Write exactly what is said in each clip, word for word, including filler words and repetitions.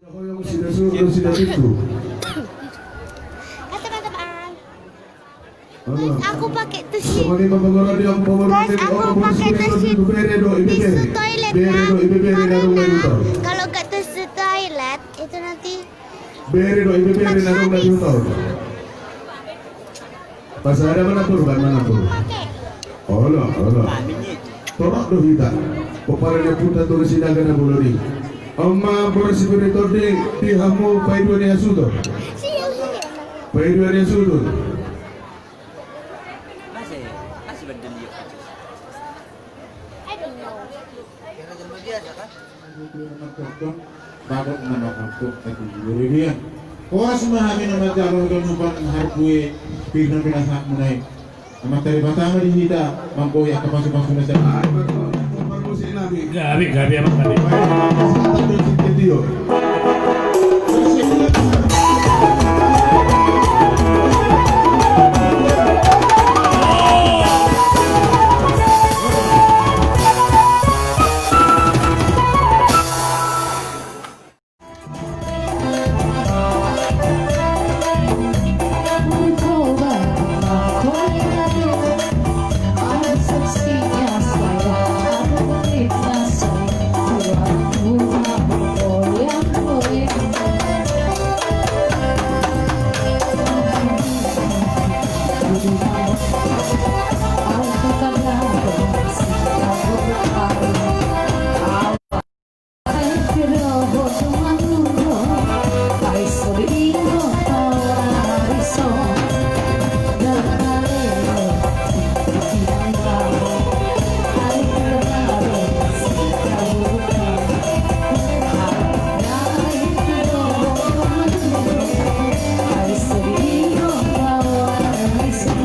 Kata teman-teman. Guys, aku pakai tusi. Guys, aku pakai tusi. Tisu toilet, ya. Karena kalau nggak tisu toilet, itu nanti. Bere do, ibe bere na dong na di huta on. Pas ada mana pur, kan mana pur. Olo, olo. Torop do hita. Popara ni puta tu Sinaga na bolon i. Oma boras sipir i tondi di hamu paidua ni asutu. Paidua ni asutu. Bagot nama kanto, itu juru dia. Horas ma hami nama jalo dan nupan harbue, pina pina hak menai. Amat dari pertama di hita, mampu ya ke pasu-pasu na siap. Gabe, gabe, amat gabe.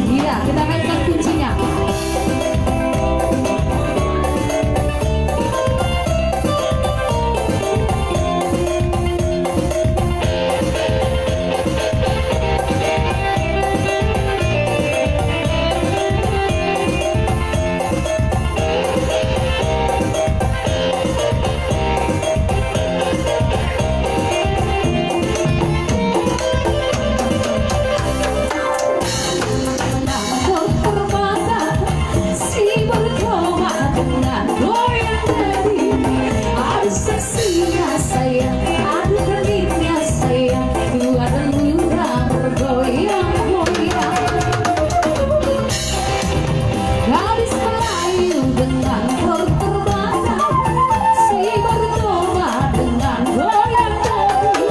Iya, kita mainkan kuncinya. Gadis Melayu dengan korban, si bertobat dengan goyang dadu.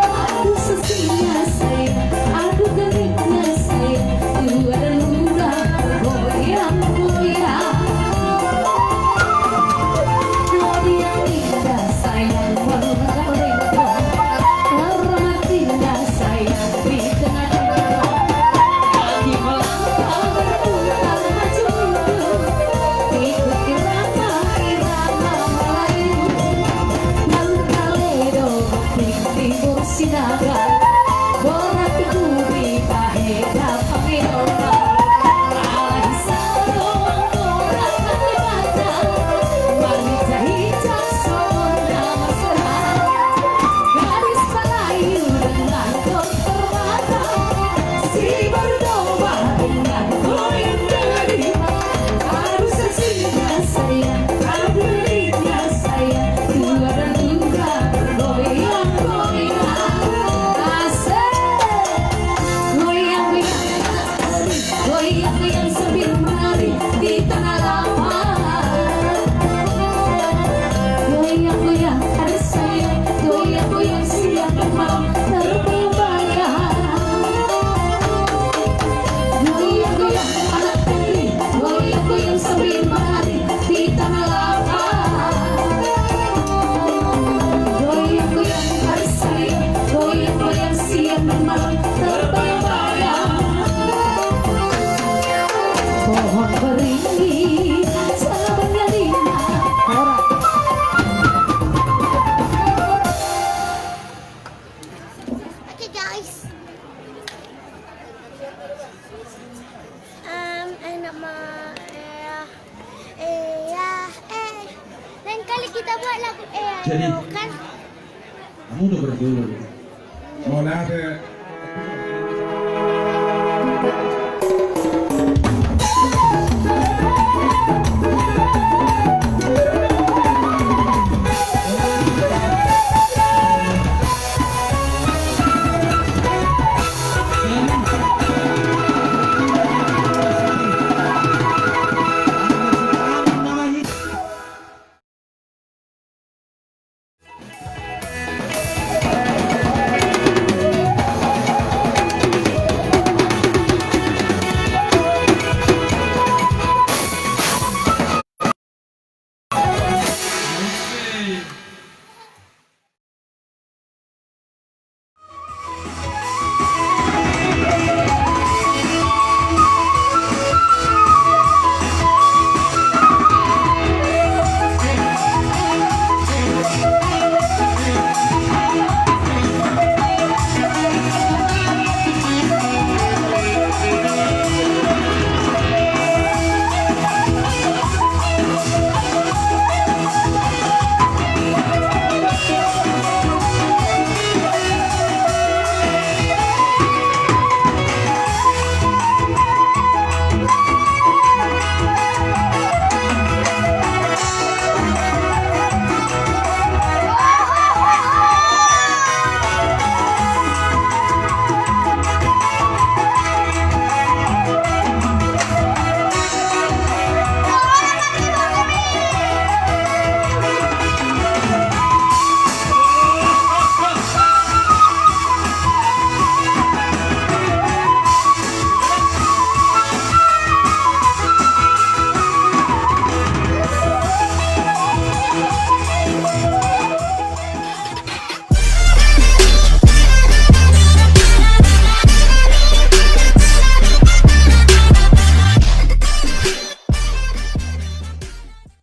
Aduh seksinya sayang, aduh genitnya sayang, tua dan muda goyang-goyang. Goyang indah sayang, hormat indah sayang. Gadis Melayu dengan korban, si bertobat dengan goyang dadu. Aduh seksinya sayang, aduh genitnya sayang, tua dan muda bergoyang-goyang. Asik. Goyang-goyang. Goyang-goyang sambil menari di tanah lapang. Goyang-goyang, aduh sayang, goyang-goyang siang dan malam terbayang. Goyang-goyang anak tiri, goyang-goyang sambil menari di tanah lapang. Goyang-goyang aduh sayang, goyang-goyang siang dan malam terbayang-bayang. Pohon beringin cabangnya lima. Oke, guys. Em, enak ma-, eh, eh, ya, eh. Lain kali kita buat lagu, eh, jadi, ayo, kan? Mudo berjolo. Mauliate.